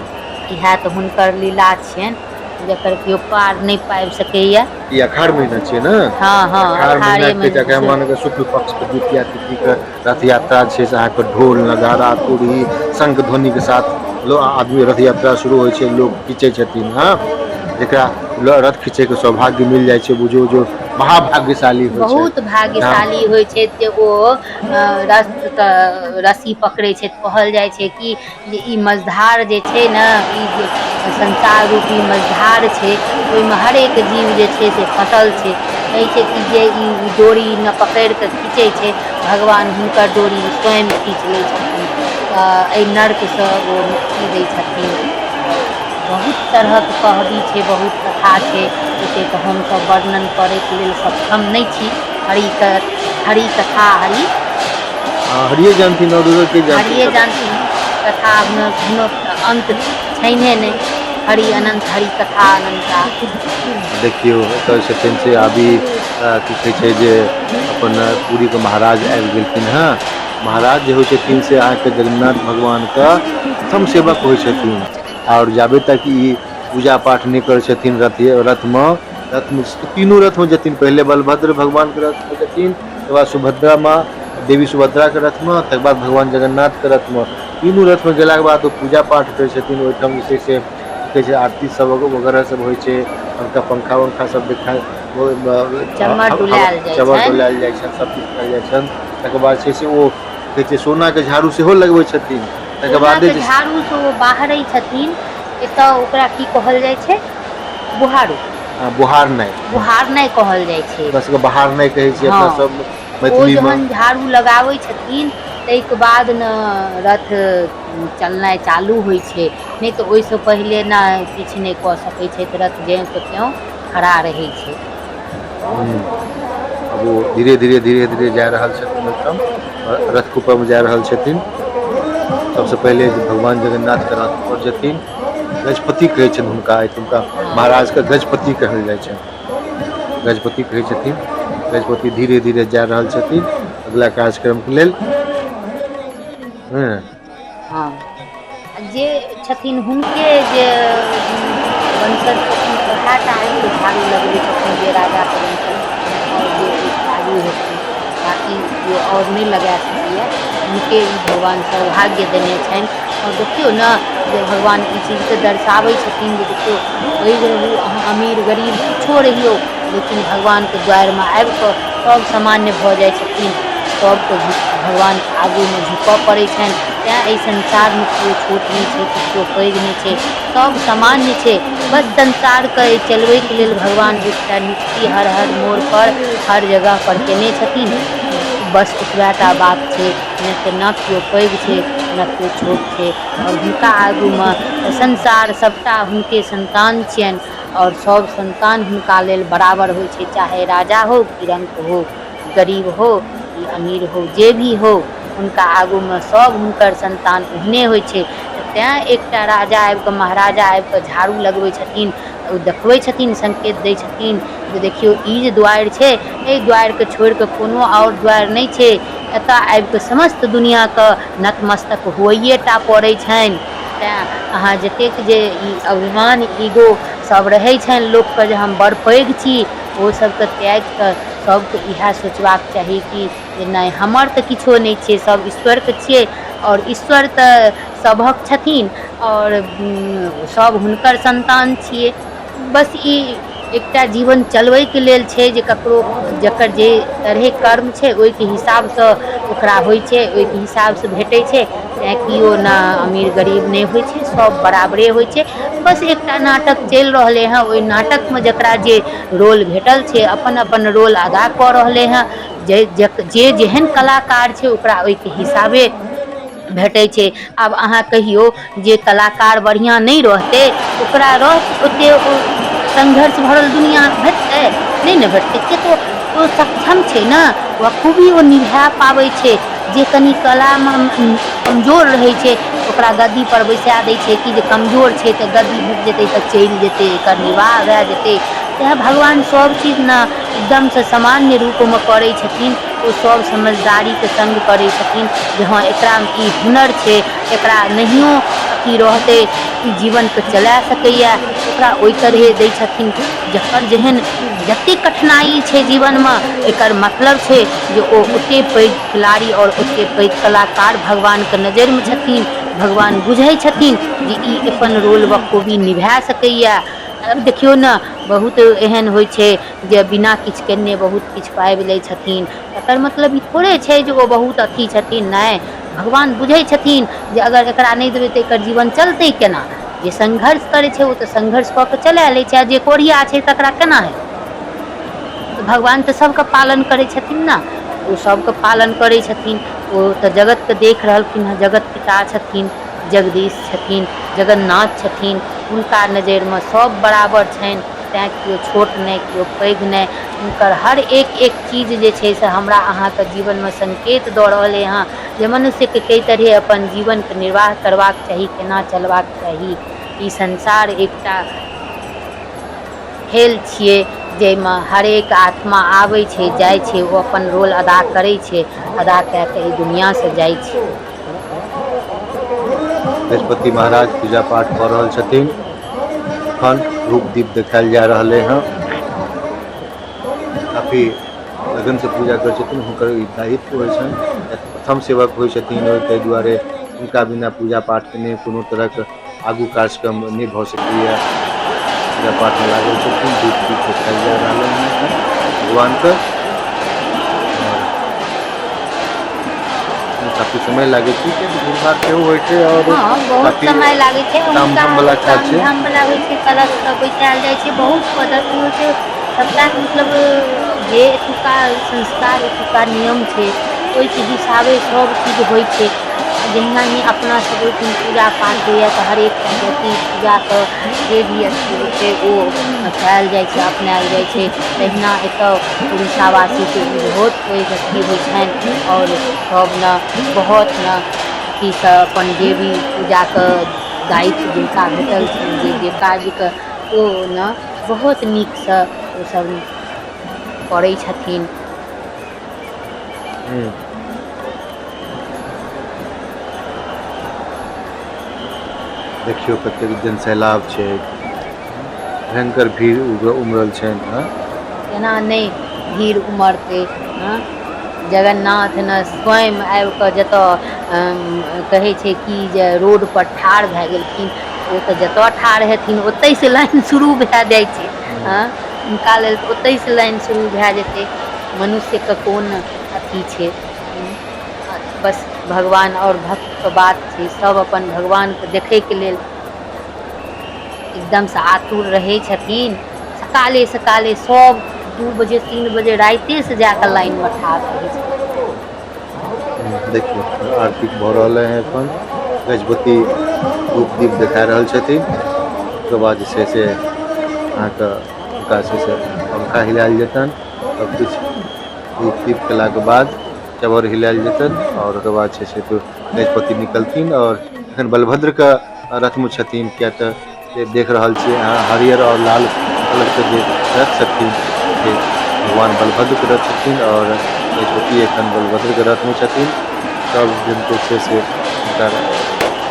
इएह तऽ हुनकर लीला छियनि जकर केओ पार नहि पाबि सकैया।
ई अखाढ़ महीना छियै ने?
हँ हँ,
अखाढ़
अखाड़ेमे
महीनाके जगह शुक्ल पक्ष के द्वितीय तिथि के रथ यात्रा छै से अहाँके ढोल नगाड़ा तुरही शंख ध्वनि के साथ आदमी रथ यात्रा शुरू होइ छै, लोग खीचै छथिन। हँ, जेकरा रथ खींचै के सौभाग्य मिल जाइ छै, बुझू जो महाभाग्यशाली होइ छै।
बहुत
धाम
भाग्यशाली होइ छै जे ओ रथके रस्सी पकड़ै छै। कहल जाइ छै कि जे ई मझधार जे छै ने, ई जे संसार रूपी मझधार छै, ओहिमे हरेक जीव जे छै से फसल छै। कहै छै कि जे ई डोरी ने पकड़ि कऽ खीचै छै, भगवान हुनकर डोरी स्वयं खींच लै छथिन, तऽ एहि नर्कसँ ओ मुक्ति दै छथिन। बहुत तरहक कहबी छै, बहुत कथा छै, ओतेक हमसभ वर्णन करैके लेल सक्षम नहि छी। हरि हरि कथा हरि
हँ, हरिये जानथिन और दोसर के जानथिन
हरिये
कथा।
जानथिन कथा, हुनक हुनक तऽ अन्त छैन्हे नहि। हरि अनन्त हरि कथा अनन्ता।
देखियौ एतऽ छथिन से अभी की कहै छै जे अपन पुरीके महाराज आबि गेलखिन हेँ। महाराज जे होइ छथिन से अहाँके जगन्नाथ भगवानके प्रथम सेवक होइ छथिन, आओर जाबे तक ई पूजा पाठ नहि करै छथिन रथ रथमे रथमे तीनू रथमे जेथिन, पहिले बलभद्र भगवानके रथमे जेथिन, तकर बाद सुभद्रा माँ देवी सुभद्राके रथमे, तकर बाद भगवान जगन्नाथके रथमे। तीनू रथमे गेलाके बाद ओ पूजा पाठ करै छथिन। ओहिठाम जे छै से की कहै छै आरती सब वगैरह सब होइ छै, हुनका पंखा वंखा सब देखा
चमर डुलायल जाइ
चवर
छनि।
डोलायल जाइ छनि, सब किछु कयल जाइ छनि। तकर बाद छै से ओ की कहै छै सोनाके झाड़ू सेहो लगबै छथिन। तकर बादे
सोनाके
जे
झाड़ूसँ ओ बाहरै छथिन। एतय ओकरा की कहल जाइ छै? बुहारू।
बुहारनाइ।
बुहारनाइ कहल जाइ छै।
अपना सबके बहारनाइ कहै छियै
हँ,
अपना सब
ओ
मैथिलीमे।
जहन झाड़ू लगाबै छथिन ताहिके बाद ने रथ चलनाइ चालू होइ छै, नहि तऽ ओहिसँ पहिले ने किछु नहि कऽ सकै छै, रथ ज्योंके त्यों खड़ा रहै छै।
आब ओ धीरे धीरे धीरे धीरे जा रहल छथिन, ओहिठाम रथके ऊपरमे जा रहल छथिन। सबसँ पहिले जे भगवान जगन्नाथके रथ पर जेथिन, गजपति कहै छनि हुनका, एहिठुमका
हँ
महाराजके गजपति कहल जाइ छनि, गजपति कहै छथिन। गजपति धीरे धीरे जा रहल छथिन अगिला कार्यक्रमके लेल। हँ।
हँ, जे छथिन हुनके जे वंशज छथिन उएह टा आबिके झाड़ू लगबै छथिन, जे राजाके वंशज छथिन आओर जे ओहिसँ आगू हेथिन, बाँकी केओ आओर नहि लगा सकैए। हुनके ई भगवान सौभाग्य देने छनि। आओर देखियौ ने जे भगवान ई चीजके दर्शाबै छथिन जे देखियौ, पैघ रहू अहाँ, अमीर गरीब किछो रहियौ, लेकिन भगवानके द्वारिमे आबिकऽ सभ सामान्य भऽ जाइ छथिन। सभके भगवानके आगूमे झुकऽ पड़ै छनि। तैँ एहि संसारमे केओ छोट नहि छै, केओ पैघ नहि छै, सभ सामान्य छै। बस संसारके चलबैके लेल भगवान एकटा नियुक्ति हर हर मोड़पर हर जगहपर केने छथिन। बस ओतबे टा बात छै, नहि तऽ ने केओ पैघ छै ने केओ छोट छै। आओर हुनका आगूमे संसार सभटा हुनके सन्तान छियनि, आओर सभ सन्तान हुनका लेल बराबर होइ छै, चाहे राजा हो कि रङ्क हो, गरीब हो कि अमीर हो, जे भी हो, हुनका आगूमे सभ हुनकर सन्तान ओहने होइ छै। तैँ एकटा राजा आबिकऽ, महाराजा आबिकऽ झाड़ू लगबै छथिन, ओ देखबै छथिन, संकेत दै छथिन जे देखियौ, ई जे दुआरि छै, एहि दुआरिके छोड़िकऽ कोनो आओर दुआरि नहि छै। एतऽ आबिकऽ समस्त दुनिआँके नतमस्तक होइए टा पड़ै छनि। तैँ अहाँ जतेक जे ई अभिमान ईगो सब रहै छनि लोकके जे हम बड़ पैघ छी, ओ सबके त्यागिकऽ सबके इएह सोचबाक चाही कि जे नहि, हमर तऽ किछो नहि छियै, सब ईश्वरके छियै, आओर ईश्वर तऽ सभक छथिन आओर सब हुनकर सन्तान छियै। बस ई एकटा जीवन चलबैके लेल छै जे ककरो जकर जे तरहे कर्म छै ओहिके हिसाबसँ ओकरा होइ छै, ओहिके हिसाबसँ भेटै छै। तैँ केओ ने अमीर गरीब नहि होइ छै, सब बराबरे होइ छै। बस एकटा नाटक चलि रहलै हँ, ओहि नाटकमे जकरा जे रोल भेटल छै अपन अपन रोल अदा कऽ रहलै हँ। जे जे जेहन कलाकार छै ओकरा ओहिके हिसाबे भेटै छै। आब अहाँ कहियौ, जे कलाकार बढ़िआँ नहि रहतै ओकरा ओते संघर्ष भरल दुनिआ भेटतै? नहि ने भेटतै। किया तऽ ओ सक्षम छै ने, बखूबी ओ निभा पाबै छै। जे कनि कलामे कमजोर रहै छै ओकरा गद्दीपर बैसा दै छै कि जे कमजोर छै तऽ गद्दी भेट जेतै तऽ चलि जेतै, एकर निर्वाह भए जेतै। तैँ भगवान सभ चीज ने एकदमसँ सामान्य रूपमे करै छथिन। ओ सभ समझदारीके सङ्ग करै छथिन जे हँ, एकरामे ई हुनर छै, एकरा नहियो अथी रहतै, ई जीवनके चला सकैए, ओकरा ओहि तरहे दै छथिन। जकर जेहन जतेक कठिनाइ छै जीवनमे, एकर मतलब छै जे ओ ओतेक पैघ खिलाड़ी आओर ओतेक पैघ कलाकार भगवानके नजरिमे छथिन। भगवान बुझै छथिन जे ई अपन रोल बखूबी निभा सकैए। आब देखियौ ने, बहुत एहन होइ छै जे बिना किछु केने बहुत किछु पाबि लै छथिन। तकर मतलब ई थोड़े छै जे ओ बहुत अथी छथिन। नहि, भगवान बुझै छथिन जे अगर एकरा नहि देबै तऽ एकर जीवन चलतै केना। जे संघर्ष करै छै ओ तऽ संघर्ष कऽ के चला लै छै, आ जे कोढ़िया छै तकरा केना हेतै? तऽ भगवान तऽ सबके पालन करै छथिन ने, ओ सबके पालन करै छथिन। ओ तऽ जगतके देख रहलखिन हँ, जगत पिता छथिन, जगदीश छथिन, जगन्नाथ छथिन। हुनका नजरिमे सब बराबर छनि। तैँ केओ छोट नहि, केओ पैघ नहि। हुनकर हर एक एक चीज जे छै से हमरा अहाँके जीवनमे संकेत दऽ रहलै हँ जे मनुष्यके कई तरहे अपन जीवनके निर्वाह करबाक चाही, केना चलबाक चाही। ई संसार एकटा खेल छियै जाहिमे हरेक आत्मा आबै छै, जाइ छै, ओ अपन रोल अदा करै छै, अदा कए कऽ एहि दुनिआँसँ जाइ छै।
बृहस्पति महाराज पूजा पाठ कऽ रहल छथिन। एखन धूप दीप देखायल जा रहलै हँ। काफी लगनसँ पूजा करै छथिन, हुनकर ई दायित्व होइ छनि। प्रथम सेवक होइ छथिन, ताहि दुआरे हुनका बिना पूजा पाठ केने कोनो तरहके आगू कार्यक्रम नहि भऽ सकैए। पूजा पाठमे लागल छथिन। धूप दीप देखायल जा रहलै हँ एखन भगवानके, आओर काफी समय लागै छै कियाकि भीड़ भाड़ सेहो होइ छै आओर
हँ, बहुत
काफी
समय लागै छै
ताम
हुनका।
झाम वाला काज
ताम
छै।
झाम वला होइ छै, कलश सब बैसायल जाइ छै, बहुत पद्धति होइ छै सबटाके। मतलब जे एतुका संस्कार, एतुका नियम छै, ओहिके हिसाबे सब चीज होइ छै। आ जहिना ही अपना सब ओहिठाम पूजा पाठ होइया तऽ हरेक पद्धति पूजाके जे भी अथी होइ छै ओ कयल जाइ छै, अपनायल जाइ छै, तहिना एतऽ उड़ीसावासीके ई बहुत पैघ अथी होइ छनि। आओर सब ने बहुत ने अथीसँ अपन जे भी पूजाके दायित्व जिनका भेटल छनि, जे जे काजके ओ ने बहुत नीकसँ ओसभ करै छथिन।
देखियौ कतेक जनसैलाब छै, भयंकर भीड़ उमड़ल छनि। हँ,
केना नहि भीड़ उमड़तै? हँ, जगन्नाथ ने स्वयं आबि कऽ जतऽ कहै छै कि जे रोड पर ठाढ़ भए गेलखिन, ओ तऽ जतऽ ठाढ़ हेथिन ओतहिसँ लाइन शुरू भए जाइ छै। हँ, हुनका लेल तऽ ओतहिसँ लाइन शुरू भए जेतै। मनुष्यके कोन अथी छै? बस भगवान आओर भक्तके बात छै। सब अपन भगवानके देखैके लेल एकदमसँ आतुर रहै छथिन। सकाले सकाले सब 2 बजे 3 बजे राइते से जाकऽ लाइनमे ठाढ़ रहै छथिन।
देखियौ, आरती भऽ रहल है एखन। गजपति धूप दीप देखा रहल छथिन। ओकर बाद जे छै से अहाँके हुनका जे छै से पंखा हिलायल जेतनि, सब किछु धूप दीप केलाके बाद चबर हिलायल जेतनि आओर ओकर बाद छै से गजपति निकलथिन। आओर एखन बलभद्रके रथमे छथिन, किया तऽ जे देख रहल छियै अहाँ, हरियर आओर लाल कलरके जे रथ छथिन से भगवान बलभद्रके रथ छथिन आओर गजपति एखन बलभद्रके रथमे छथिन। सब जन छै से हुनकर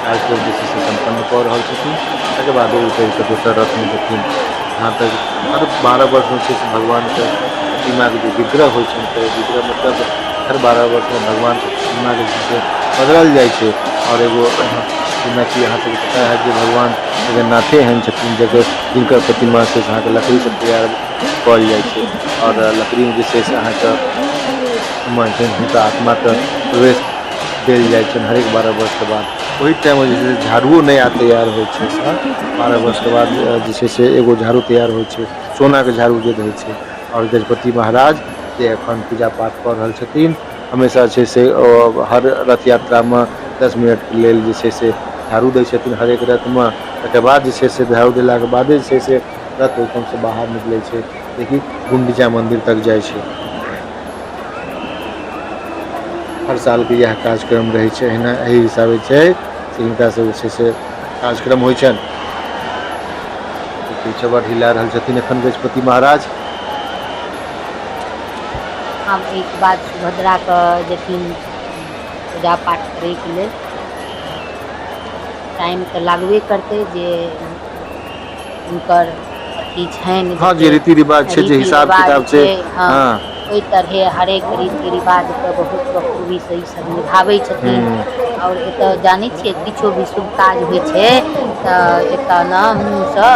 कार्यक्रम जे छै से सम्पन्न कऽ रहल छथिन। तकर बाद ओ उतरि कऽ दोसर रथमे जेथिन। जहाँ तक हर 12 वर्षमे छै से भगवानके प्रतिमाके जे विग्रह होइ छनि, तऽ विग्रह मतलब हर 12 वर्षमे भगवानके प्रतिमाके जे छै से बदलल जाइ छै। आओर एगो जेनाकि अहाँ सबके पता हैत जे भगवान जगन्नाथे एहन छथिन जकर जिनकर प्रतिमा छै से अहाँके लकड़ीसँ तैयार कयल जाइ छै आओर लकड़ीमे जे छै से अहाँके ओहिमे हुनका आत्माके प्रवेश देल जाइ छनि हरेक 12 वर्षके बाद। ओहि टाइममे जे छै से झाड़ुओ नया तैयार होइ छै। 12 वर्षके बाद जे छै से एगो झाड़ू तैयार होइ छै, सोनाके झाड़ू जे रहै छै। आओर गजपति महाराज जे एखन पूजा पाठ कऽ रहल छथिन, हमेशा छै से हर रथ यात्रामे 10 मिनटके लेल जे छै से झाड़ू दै छथिन हरेक रथमे। तकर बाद जे छै से झाड़ू देलाके बादे जे छै से रथ ओहिठामसँ बाहर निकलै छै, जेकि गुंडीचा मन्दिर तक जाइ छै। हर सालके इएह कार्यक्रम रहै छै। एहिना एहि हिसाबे छै से हिनका सब जे छै से कार्यक्रम होइ छनि। देखियौ, चबर हिला रहल छथिन एखन गजपति महाराज।
आब एहिके बाद सुभद्राके जेथिन पूजा पाठ करैके लेल, टाइम तऽ लागबे करतै जे हुनकर अथी छनि।
हँ, जे रीति रिवाज छै, जे
रीति
हिसाब
रिवाज
किताब छै।
हँ, ओहि तरहे हरेक रीति रिवाजके बहुत बखूबीसँ ई सब निभाबै छथिन। आओर एतऽ जानै छियै, किछो भी शुभ काज होइ छै तऽ एतऽ ने मुँहसँ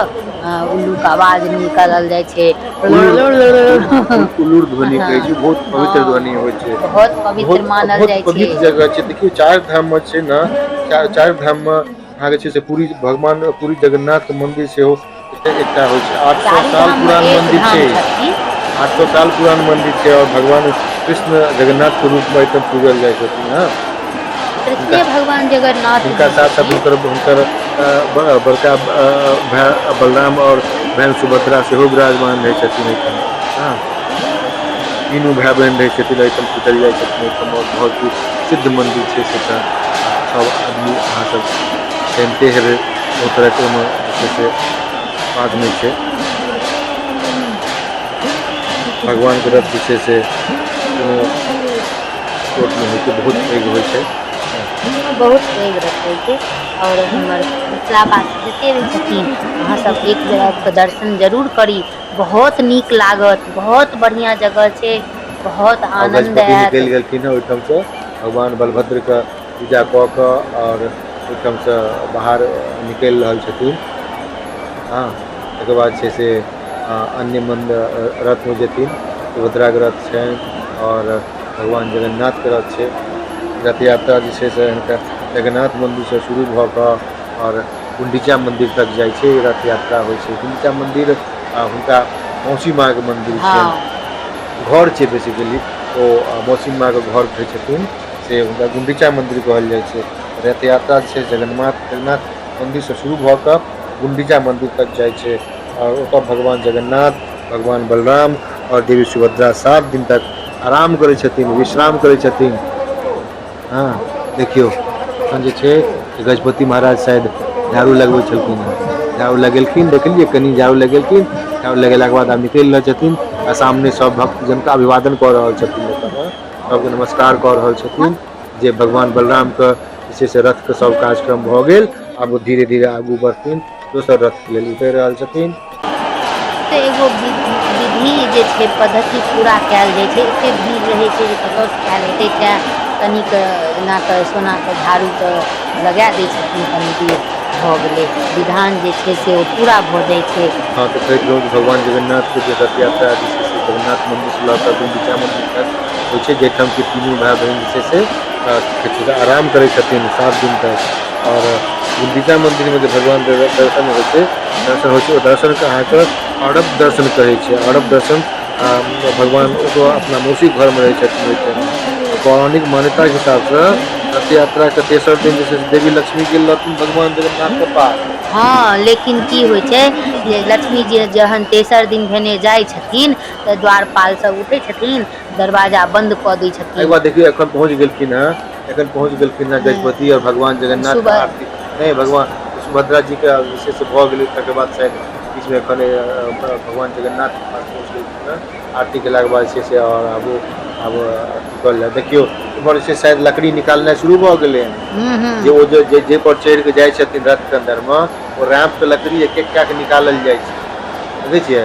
उल्लूके आवाज निकालल जाइ छै।
उल्लूर ध्वनि कहै छै, बहुत पवित्र ध्वनि होइ छै।
बहुत पवित्र
बहुत
मानल
बहुत
जाइ छै।
पवित्र जगह छै। देखियौ, चारि धाममे छै ने, चारि धाममे अहाँके छै से पूरी भगवान, पूरी जगन्नाथ के मंदिर सेहो एकटा होइ छै। 800
चारू
साल
धाममे
पुरान
एक
मंदिर
धाम
छै।
छथिन।
800 साल पुरान मंदिर छै आओर भगवान कृष्ण जगन्नाथ के रूप मे एहिठाम पूजल जाइ छथिन। हँ, हुनका
कृष्णे भगवान जगन्नाथ
हुनका
जी
साथ साथ
छथिन।
हुनकर हुनकर बड़का भाय बलराम आओर बहन सुभद्रा सेहो विराजमान रहै छथिन एहिठाम। हँ, तीनू भाय बहिन रहै छथिन एहिठाम, पूजल जाइ छथिन एहिठाम आओर बहुत ही सिद्ध मन्दिर छै से तऽ सब आदमी अहाँ सब जानिते हेबै। कोनो तरहके ओहिमे जे छै से बात नहि छै। भगवानके रथ जे छै से कोनो छोट नहि होइ छै, बहुत पैघ होइ छै।
बहुत पैघ रथ होइ छै। आओर हमर मिथिलावासी जते भी छथिन, अहाँ सब एक बेर आबि कऽ दर्शन जरूर करी। बहुत नीक लागत, बहुत बढ़िआँ जगह छै, बहुत
आओर
आनन्द
गजपति
आयत।
निकलि गेलखिन हेँ ओहिठामसँ, भगवान बलभद्रके पूजा कऽ कऽ आओर ओहिठामसँ बाहर निकलि रहल छथिन। हँ, तकर बाद छै से अन्य मन्दिर रथमे जेथिन। सुभद्राके रथ छनि आओर भगवान जगन्नाथके रथ छै। रथ यात्रा जे छै से हिनका जगन्नाथ मन्दिरसँ शुरू भऽ कऽ आओर गुंडीचा मन्दिर तक जाइ छै। रथ यात्रा होइ छै। गुंडीचा मन्दिर हुनका मौसी माँके मन्दिर छियनि, घर छै बेसिकली। ओ मौसी माँके घर कहै छथिन से हुनका गुंडीचा मन्दिर कहल जाइ छै। रथ यात्रा जे छै जगन्नाथ जगन्नाथ मन्दिरसँ शुरू भऽ कऽ गुंडीचा मन्दिर तक जाइ छै आओर ओतऽ भगवान जगन्नाथ, भगवान बलराम आओर देवी सुभद्रा 7 दिन तक आराम करै छथिन, विश्राम करै छथिन। हँ, देखियौ, एखन जे छै से गजपति महाराज शायद झाड़ू लगबै छलखिन हेँ। झाड़ू लगेलखिन, देखलियै, कनि झाड़ू लगेलखिन। झाड़ू लगेलाके बाद आब निकलि रहल छथिन। आ सामने सब भक्तजनके अभिवादन कऽ रहल छथिन, एतऽ सबके नमस्कार कऽ रहल छथिन जे भगवान बलरामके जे छै से रथके सब कार्यक्रम भऽ गेल। आब ओ धीरे धीरे आगू बढ़थिन, दोसर रथके लेल उतरि रहल छथिन।
तऽ एगो विधि जे छै, पद्धति पूरा कयल जाइ छै। एते भीड़ रहै छै जे कतऽसँ कयल हेतै, तैँ कनिक एना कऽ सोनाके झाड़ूके लगा दै छथिन, कनि देर भऽ गेलै, विधान जे छै से ओ पूरा भऽ जाइ छै।
हँ, तऽ कहैत रहौं जे भगवान जगन्नाथके जे रथ यात्रा जे छै से जगन्नाथ मन्दिरसँ लऽ कऽ गुण्डिचा मन्दिर तक होइ छै, जाहिठाम कि तीनू भाय बहिन जे छै से की कहै छै आराम करै छथिन 7 दिन तक। आओर गुण्डिचा मन्दिरमे जे भगवान दर्शन होइ छै, दर्शन होइ छै, ओ दर्शनके अहाँके अरब दर्शन कहै छै। अरब दर्शन, भगवान ओतऽ अपना मौसीक घरमे रहै छथिन ओहि टाइममे। पौराणिक मान्यताके हिसाबसँ रथ यात्राके तेसर दिन जे छै से देवी लक्ष्मी गेल रहथिन भगवान जगन्नाथके पास।
हँ, लेकिन की होइ छै जे लक्ष्मी जी जहन तेसर दिन भेने जाइ छथिन तऽ द्वारपाल सब उठै छथिन, दरवाजा बन्द कऽ दै
एक
छथिन।
बार देखियौ, एखन पहुँच गेलखिन हेँ, एखन पहुँच गेलखिन हेँ गजपति आओर भगवान जगन्नाथ के
सुबह
आरती नहि, भगवान सुभद्रा जी के जे छै से भऽ गेलै। तकर बाद शायद बीचमे एखन भगवान जगन्नाथ के पास पहुँच गेलखिन हेँ। आरती केलाके बाद जे छै से आओर आब आब अथी कहल जाय, देखियौ उम्हर जे छै शायद लकड़ी निकालनाइ शुरू भऽ गेलै हन।
हूँ हूँ
जे ओ जे जे पर चढ़ि कऽ जाइ छथिन रथ के अन्दरमे, ओ रैंप के लकड़ी एक एक कए कऽ निकालल जाइ छै। देखै छियै,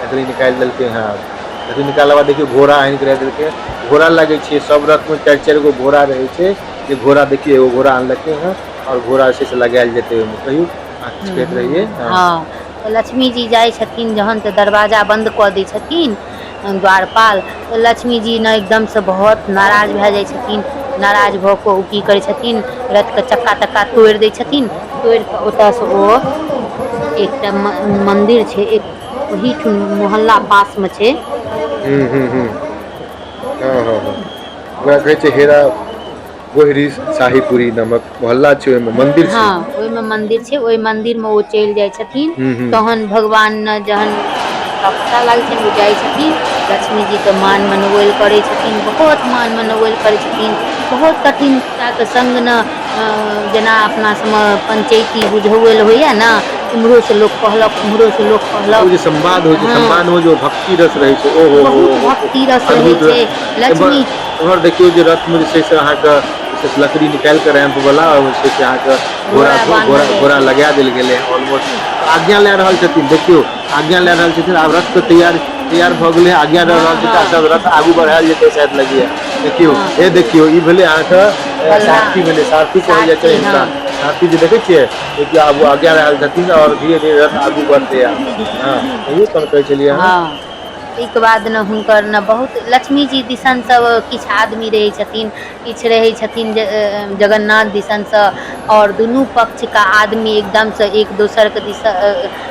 लकड़ी निकालि देलकै हँ। आब लकड़ी निकालला बाद देखियौ घोड़ा आनि कऽ राखि देलकै। घोड़ा लगै छै, सब रथमे चारि चारि गो घोड़ा रहै छै। जे घोड़ा देखियौ, एगो घोड़ा आनलकै हँ आओर घोड़ा जे छै से लगायल जेतै ओहिमे। कहियौ, अहाँ किछु कहैत रहियै। हँ।
हँ, तऽ लक्ष्मी जी जाइ छथिन जहन तऽ दरवाजा बन्द कऽ दै छथिन द्वारपाल। तऽ लक्ष्मी जी ने एकदमसँ बहुत नाराज भए जाइ छथिन। नाराज भऽ कऽ ओ की करै छथिन? रथके चक्का तक्का तोड़ि दै छथिन। तोड़ि कऽ ओतयसँ ओ एकटा मन्दिर छै, एक ओहिठुन मोहल्ला पास मे छै।
हूँ हूँ हूँ हँ हँ हँ, ओकरा कहै छै हेरा गोहरी शाहीपुरी नामक मोहल्ला छै, ओहिमे मंदिर
हँ,
छै।
ओहिमे मंदिर छै, ओहि मंदिर मे ओ चलि जाइ छथिन।
हूँ हूँ
तहन भगवान ने जहन हुनका पता लागै छनि, ओ जाइ छथिन, लक्ष्मी जी के मान मनोबल करै छथिन, बहुत मान मनोबल करै छथिन। बहुत कठिनता के संग ने, जेना अपना सबमे पंचैती बुझौअल होइया ने, इम्हरो से लोक कहलक, उम्हरो से लोक
आ ओ
कहलक।
जे संवाद होइ छै,
हँ
संवाद मे जो भक्ति रस रहै छै, ओहो हो
बहुत
हो हो,
भक्ति रस रहै
अद्भुत।
छै।
एम्हर
लक्ष्मी
एम्हर देखियौ जे रथ मे जे छै से अहाँके जे छै से लकड़ी निकालि कऽ रैंप वाला ओहिमे जे छै से अहाँके घोड़ा
घोड़ा
घोड़ा
बान्हल जाइ
घोड़ा
छै।
लगा देल गेलै ऑलमोस्ट। आज्ञा लए रहल छथिन, देखियौ, आज्ञा लए रहल छथिन। आब रथ के तैयार तैयार भऽ गेलै, आज्ञा लऽ
हँ
रहल छथिन।
हँ
आ सब रथ आगू बढ़ायल जेतै शायद लगैया। देखियौ
हँ
हे, देखियौ, ई भेलै अहाँके
बलराम
सारथी भेलै, सारथी कहल जाइ छै
सारथी, हँ।
हिनका। सारथी जे देखै छियै, देखियौ, आब ओ आज्ञा रहल छथिन आओर धीरे धीरे रथ आगू बढ़तै आब। हँ, कहियौ, कोन कहै छलियै अहाँ?
हँ, ताहिके बाद ने हुनकर ने बहुत लक्ष्मीजी दिसन सब किछु आदमी रहै छथिन, किछु रहै छथिन जे जगन्नाथ दिसनसँ, आओर दुनू पक्षके आदमी एकदमसँ एक दोसरके दिस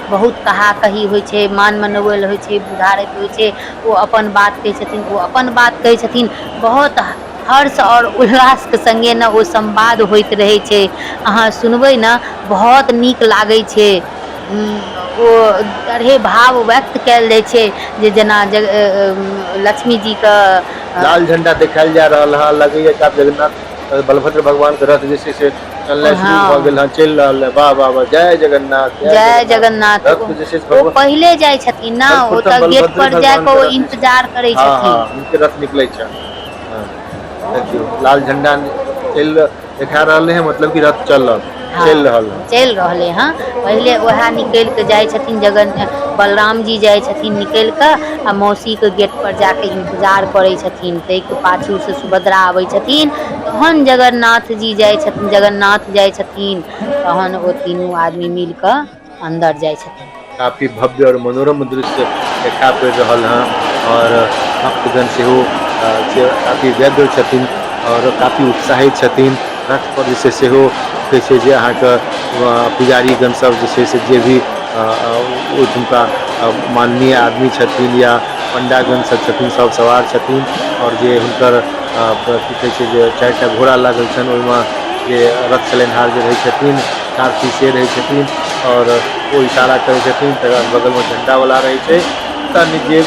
बहुत कहा कही होइ छै, मान मनोबल होइ छै, बुझारत होइ छै। ओ अपन बात कहै छथिन, ओ अपन बात कहै छथिन। बहुत हर्ष आओर उल्लासके संगे ने ओ संवाद होइत रहै छै। अहाँ सुनबै ने, बहुत नीक लागै छै। ओ तरहे भाव व्यक्त कयल जाइ छै जे जेना लक्ष्मी जी के
लाल झंडा देखायल जा रहल है। लगैया कि आब जगन्नाथ बलभद्र भगवान के रथ जे छै से चलनाइ शुरू भऽ
हँ
गेल हँ, चलि रहल है। वाह वाह वाह, जय जगन्नाथ,
जय जगन्नाथ।
रथ
ओ
के जे छै से
ओ
भगवान
पहिले जाइ छथिन ने,
सर्वप्रथम
ओतऽ गेट
बलभद्र
पर जा
भगवान
कऽ
के
ओ
रथ जे छै।
इन्तजार करै
हँ हँ
छथिन।
हुनके रथ निकलै छनि। हँ, देखियौ, लाल झंडा चलि देखा रहले है, मतलब कि रथ चलल
हँ,
चलि रहल है।
चलि रहलै हँ। पहिले उएह निकलि कऽ जाइ छथिन, जगन बलरामजी जाइ छथिन निकलि कऽ आ मौसीके गेट पर जाकऽ इन्तजार करै छथिन। ताहिके पाछू से सुभद्रा आबै छथिन, तहन जगन्नाथ जी जाइ छथिन, जगन्नाथ जाइ छथिन, तहन ओ तीनू आदमी मिल कऽ अन्दर जाइ छथिन।
काफी भव्य और मनोरम दृश्य देखा पड़ि रहल हँ आओर भक्तगण सेहो से काफी व्यग्र छथिन आओर काफी उत्साहित छथिन। रथ पर जे छै सेहो कहै छै जे अहाँके पुजारीगण सब जे छै से जे भी ओहिठुमका माननीय आदमी छथिन या पण्डागण सब छथिन, सब सवार छथिन। आओर जे हुनकर की कहै छै जे चारि टा घोड़ा लागल छनि, ओहिमे जे रथ चलेनहार जे रहै छथिन सारथी, से रहै छथिन आओर ओ इशारा करै छथिन। तकर बाद बगलमे झण्डा वाला रहै छै। पता नहि, जे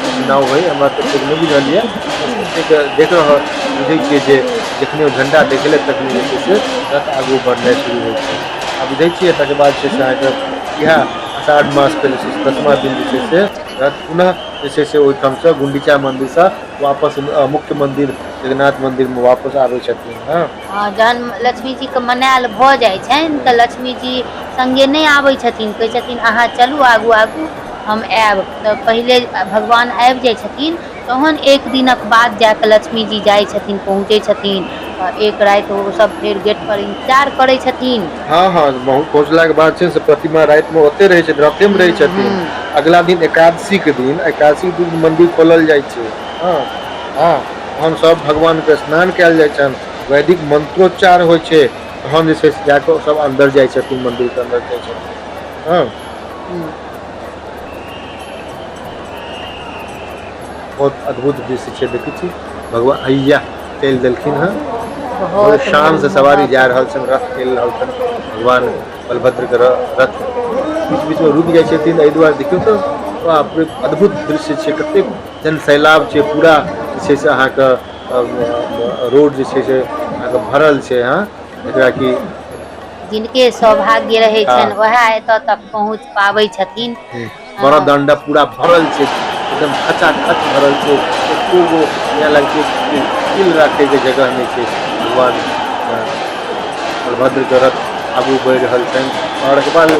किछु नाम होइ, हमरा तऽ एतेक नहि बुझल यऽ। बस एतेक देख रहल बुझै छियै जे जखने ओ झण्डा देखेलथि तखने जे छै से रथ आगू बढ़नाइ शुरू होइ छै। आ बुझै छियै, तकर बाद छै से अहाँके इएह। आ आषाढ़ मासके जे छै से 10मा दिन जे छै से रथ पुनः जे छै से ओहिठामसँ गुण्डीचा मन्दिरसँ वापस मुख्य मन्दिर जगन्नाथ मन्दिरमे वापस आबै छथिन। हँ,
हँ, जहन लक्ष्मी जीके मनायल भऽ जाइ छनि तऽ लक्ष्मी जी सङ्गे नहि आबै छथिन, कहै छथिन अहाँ चलू आगू आगू, हम आयब। तऽ पहिले भगवान आबि जाइ छथिन, तहन एक दिनक बाद जाकऽ लक्ष्मी जी जाइ छथिन, पहुँचै छथिन। तऽ एक राति ओ सब फेर गेट पर इंतजार करै छथिन।
हँ हँ, बहुत पहुँचलाके बाद छै से प्रतिमा रातिमे ओते रहै छथिन, रथेमे रहै छथिन। अगला दिन एकादशी के दिन, एकादशी के दिन मंदिर खोलल जाइ छै। हँ हँ, तहन सब भगवान के स्नान कयल जाइ छनि, वैदिक मंत्रोच्चार होइ छै, तहन जे छै से जाकऽ सब अन्दर जाइ छथिन, मंदिर के अन्दर जाइ छथिन। हँ, बहुत अद्भुत दृश्य छै। देखै छी भगवान हैया चलि देलखिन हँ, बहुत शान से सवारी जा रहल छनि, रथ चलि रहल छनि भगवान बलभद्र के रथ। बीच बीच में रुकि जाइ छथिन एहि दुआरे। देखियौ तऽ बाप रे, अद्भुत दृश्य छै, कतेक जन सैलाब छै, पूरा जे छै से अहाँके रोड जे छै से अहाँके भरल छै। हँ, एकरा की
जिनके सौभाग्य रहै छनि वएह एतऽ तक पहुँच पाबै छथिन।
बड़ा दंडा पूरा भरल छै, एकदम खचाखच भरल छै, एको गो यहाँ लगै छै तिल राखे के जगह नहि छै। भगवान बलभद्र के रथ आगू बढ़ि रहल छनि आओर एकर बाद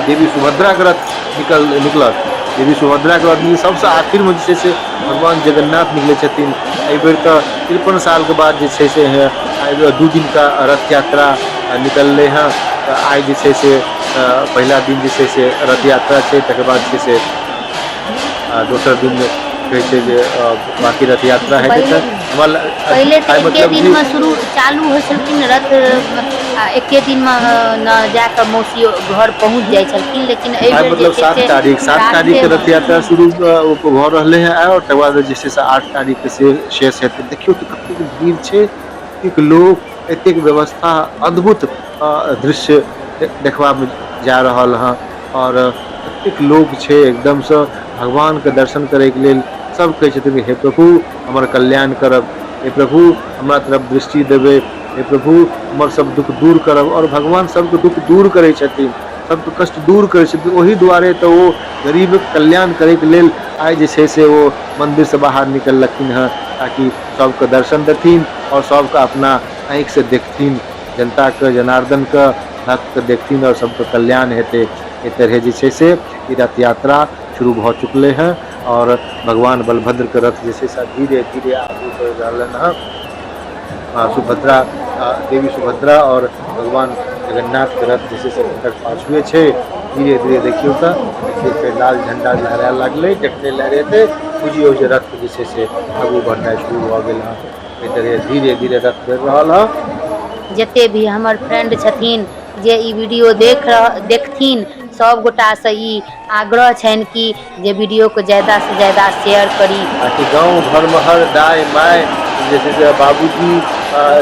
देवी सुभद्रा के रथ निकलत। देवी सुभद्रा के रथ सबसँ आखिर मे जे छै से भगवान जगन्नाथ निकलै छथिन। एहिबेर तऽ 53 साल के बाद जे छै से 2 दिनका रथ यात्रा निकललै हँ। तऽ आइ जे छै से पहिला दिन जे छै से रथ यात्रा छै, तकर बाद छै से दोसर दिन कहै छै जे बाँकी रथ यात्रा हेतै। तऽ हमरा
पहिले तऽ एके दिनमे शुरू चालू होइ छलखिन रथ, आ एके दिनमे न जाकऽ मौसी घर पहुँच जाइ छलखिन, लेकिन एहि बेर
मतलब 7 तारीख, 7 तारीख के रथ यात्रा शुरू भऽ रहलै हँ आओर तकर बाद जे छै से 8 तारीख के से शेष हेतै। देखियौ तऽ कतेक भीड़ छै, एतेक लोक, एतेक व्यवस्था, अद्भुत दृश्य देखबामे जा रहल हँ। आओर कतेक लोक छै एकदमसँ भगवानके दर्शन करैके लेल। सब कहै छथिन हे प्रभु हमर कल्याण करब, हे प्रभु हमरा तरफ दृष्टि देबै, हे प्रभु हमर सब दुख दूर करब। आओर भगवान सबके दुख दूर करै छथिन, सबके कष्ट दूर करै छथिन। ओहि दुआरे तऽ ओ गरीबके कल्याण करैके लेल आइ जे छै से ओ मन्दिरसँ बाहर निकललखिन हँ, ताकि सबके दर्शन देथिन आओर सबके अपना आँखिसँ देखथिन, जनताके, जनार्दनके, भक्तके देखथिन आओर सबके कल्याण हेतै। एहि तरहे जे छै से ई रथ यात्रा शुरू भऽ चुकलै हँ आओर भगवान बलभद्रके रथ जे छै से धीरे धीरे आगू बढ़ि रहलनि हँ। सुभद्रा, देवी सुभद्रा आओर भगवान जगन्नाथके रथ जे छै से एखन तक पाछुए छै। धीरे धीरे देखियौ तऽ देखियौ फेर लाल झण्डा लहराए लागलै। जखने लहरेतै बुझियौ जे रथ जे छै से आगू बढ़नाइ शुरू भऽ गेल हँ। एहि तरहे धीरे धीरे रथ बढ़ि रहल हँ।
जते भी हमर फ्रेंड छथिन जे ई वीडियो देखथिन, सब गोटासँ ई आग्रह छनि कि जे वीडियोके ज्यादा से ज्यादा शेयर करी,
ताकि गाँव घरमे हर दाय माय जे छै से बाबूजी,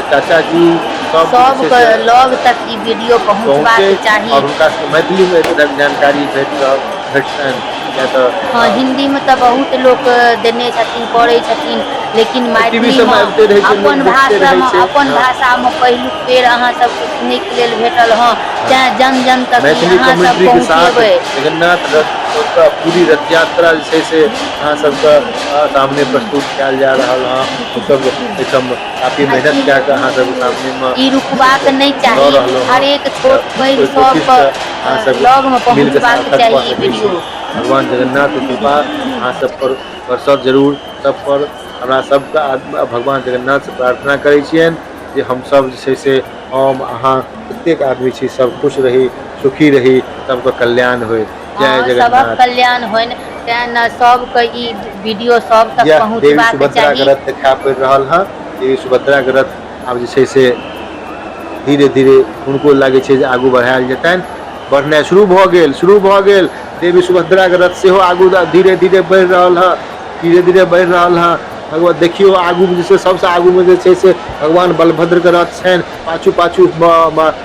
चाचाजी
सबके लग तक ई वीडियो पहुँचबाक चाही
आओर हुनका सबके मैथिलीमे एहि तरहक जानकारी भेटतनि। किया तऽ
हँ, हिन्दीमे तऽ बहुत लोक देने छथिन, करै छथिन, लेकिन मैथिलीमे अपन भाषामे, अपन भाषामे पहिलुक बेर अहाँ सबके सुनैके लेल भेटल हँ, तेँ जन जन तक ई अहाँ सब पहुँचेबै।
जगन्नाथ रथ पूरी रथ यात्रा जे छै से अहाँ सबके सामने प्रस्तुत कयल जा रहल हँ। हमसब एहिठाम काफी मेहनत कए कऽ अहाँ सबके सामनेमे
ई रुकबाक नहि चाही, हरेक छोट पैघ सबके लगमे पहुँचबाक चाही ई वीडियो।
भगवान जगन्नाथ कृपा अहाँ सब पर बरसत जरूर, सब पर। हमरा सबके भगवान जगन्नाथ से प्रार्थना करै छियनि जे हमसब जे छै से हम अहाँ जतेक आदमी छी सब खुश रही, सुखी रही, सबके कल्याण होइ। जय जगन्नाथ।
सबक कल्याण होइन, तेँ ने सबके ई वीडियो सब तक पहुँचबाक
देवी सुभद्रा के रथ देखा पड़ि रहल हँ। देवी सुभद्रा के रथ आब जे छै से धीरे धीरे हुनको लागै छै जे आगू बढ़ायल जेतनि। बढ़नाइ शुरू भऽ गेल, शुरू भऽ गेल। देवी सुभद्रा के रथ सेहो आगू धीरे धीरे बढ़ि रहल हँ, धीरे धीरे बढ़ि रहल हँ। भगवान देखियौ आगूमे जे छै सबसँ आगूमे जे छै से भगवान बलभद्रके रथ छनि, पाछू पाछू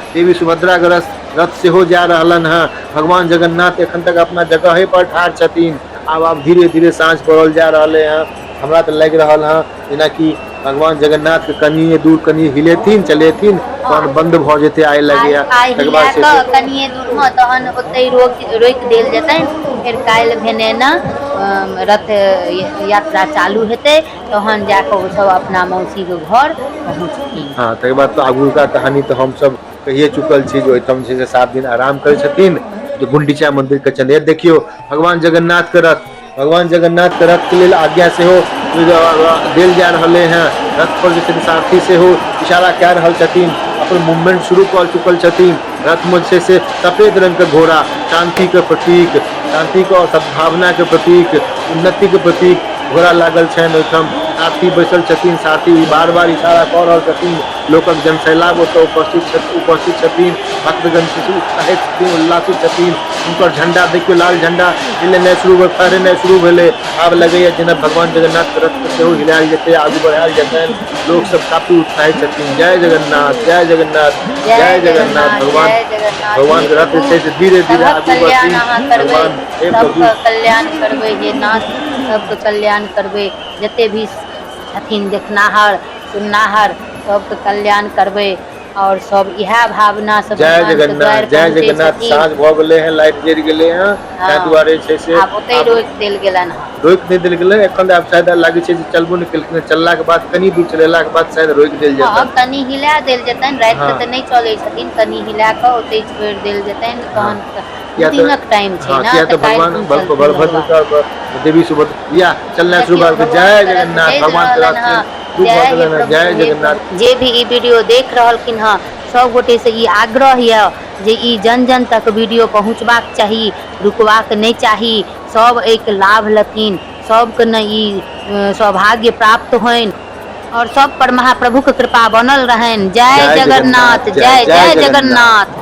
देवी सुभद्राके रथ सेहो जा रहलनि हँ। भगवान जगन्नाथ एखन तक अपना जगहे पर ठाढ़ छथिन। आब आब धीरे धीरे साँझ पड़ल जा रहलै हँ। हमरा तऽ लागि रहल हँ जेनाकि भगवान जगन्नाथके कनिए दूर कनि हिलेथिन चलेथिन तहन बन्द भऽ जेतै आइ लगैया।
आइ
तकर
हिला
बाद छै
कऽ
से
कनिये दूरमे तहन ओतहि रोकि देल जेतनि। फेर काल्हि भेने ने रथ यात्रा चालू हेतै, तहन जा कऽ ओसभ अपना मौसीके घर पहुँचथिन।
हँ, तकर बाद तऽ आगूका कहानी तऽ हमसभ कहिए चुकल छी जे ओहिठाम जे छै से 7 दिन आराम करै छथिन जे गुंडीचा मंदिर के चंद। देखियौ भगवान जगन्नाथ के रथ, भगवान जगन्नाथ के रथ के लेल आज्ञा सेहो देल जा रहलै हँ। रथ पर जे छै सारथी सेहो इशारा कए रहल छथिन, अपन मूवमेंट शुरू कऽ चुकल छथिन। रथ मे जे छै से सफेद रंग के घोड़ा शांति के प्रतीक, शांति के और सद्भावना के प्रतीक, उन्नति के प्रतीक घोड़ा लागल छनि। ओहिठाम सारथी बैसल छथिन, सारथी बार बार इशारा कऽ रहल छथिन। लोकक जनसैलाब ओतऽ उपस्थित छथिन। भक्तगण से उत्साहित छथिन, उल्लासित छथिन। हुनकर झंडा देखियौ, लाल झंडा हिलेनाइ शुरू भेल, फहरेनाइ शुरू भेलै। आब लगैया जेना भगवान जगन्नाथ के रथ के सेहो हिलायल जेतै, आगू बढ़ायल जेतनि। लोक सब काफी उत्साहित छथिन। जय जगन्नाथ, जय जगन्नाथ, जय जगन्नाथ। भगवान भगवान के रथ जे छै से धीरे धीरे
सभक
आगू
कल्याण
बढ़थिन।
अहाँ करबै,
भगवान, हे प्रभु,
सबके कल्याण करबै हे नाथ, सबके कल्याण करबै। जते भी छथिन देखनाहर सुननाहर सबके कल्याण करबै आओर सब इएह भावना से
जय
भगवानके
जगन्नाथ,
द्वारि
जय
पहुँचै
जगन्नाथ।
छथिन।
साँझ भऽ गेलै हँ, लाइट जरि गेलै हँ, ताहि
हँ,
दुआरे छै से
आब ओतहि
आब
रोकि देल गेलनि हँ।
रोकि नहि देल गेलै एखन। आब शायद लागै छै जे चलबो नहि केलखिन, चललाके बाद कनि दूर चलेलाके बाद शायद रोकि देल
हँ,
जेतनि।
कनि हिला देल जेतनि। रातिके
हँ
तऽ नहि चलै छथिन, कनि हिला कऽ ओतहि छोड़ि देल जेतनि।
हँ,
तहन
किया
दू
तऽ
दिनक टाइम छै
हँ,
ने,
किया
तऽ
तऽ
काल्हि
भगवान
खुन चलथिन
बलभद्र
भगवान।
के देवी सुभद्रा या चलनाइ शुरू
देखियौ
भऽ गेल।
भगवान
जय
के रथ
जगन्नाथ,
चलि
भगवान के
रहलनि
रथ
हँ।
शुरू भऽ
जय हे
गेलनि हँ।
प्रभु,
जय
हे
जगन्नाथ।
प्रभु। जे भी ई वीडियो देख रहलखिन हँ सब गोटे से ई आग्रह यऽ जे ई जन जन तक वीडियो पहुँचबाक चाही, रुकबाक नहि चाही। सब एहिके लाभ लेथिन, सबके ने ई सौभाग्य प्राप्त होइन और सब पर महाप्रभु के कृपा बनल रहनि। जय
जय
जगन्नाथ,
जगन्नाथ, जय
जय
जय
जय
जगन्नाथ।
जगन्नाथ।